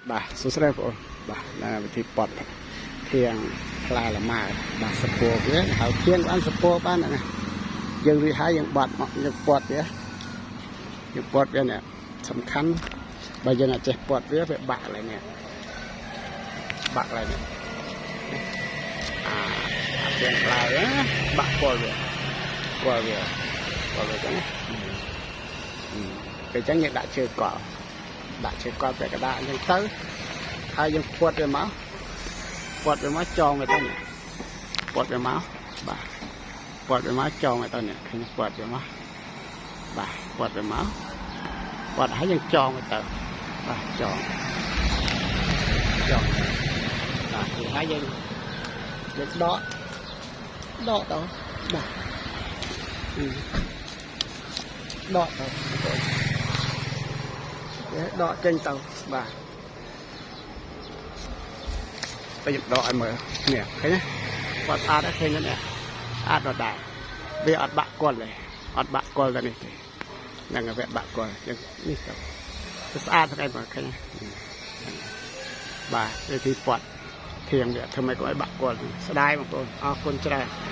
បាទសួស្តីបងប្អូនបាទណាវិធីពត់ធាងផ្លែលម៉ើបាទសពវាហៅធាងបានសពបានណាយើងរីហើយយើងបាត់មកយើងពត់វាយើងពត់វានេះសំខាន់បើយើងអត់ចេះពត់វាវាបាក់ឡើយនេះបាក់ឡើយនេះអាអាធាងផ្លែណាបាក់គល់វាគល់វាគល់វាចឹងណាពេលចឹងយើងដាក់ជើងកល់ដាក់ជើងកល់ពាក់កណ្ដាលអញ្ចឹងទៅ ហើយយើងពត់វាមកពត់វាមកចងវាទៅនេះពត់វាមកបាទពត់វាមកចងវាទៅនេះឃើញពត់វាមកបាទពត់វាមកពត់ហើយយើងចងវាទៅបាទចងចងបាទគឺហើយយើងយើងដកដកទៅបាទដកទៅបងប្អូនដកចេញទៅបាទ ទៅខ្ញុំដកឲ្យមើលនេះឃើញទេគាត់ស្អាតឃើញទេនេះស្អាតដដែលវាអត់បាក់គល់ទេអត់បាក់គល់តែនេះទេហ្នឹងហើយវាបាក់គល់ចឹងនេះទៅស្អាតថ្ងៃមើលឃើញទេបាទវិធីពត់ធៀងវាធ្វើម៉េចកុំឲ្យបាក់គល់ស្ដាយបងប្អូនអរគុណច្រើន។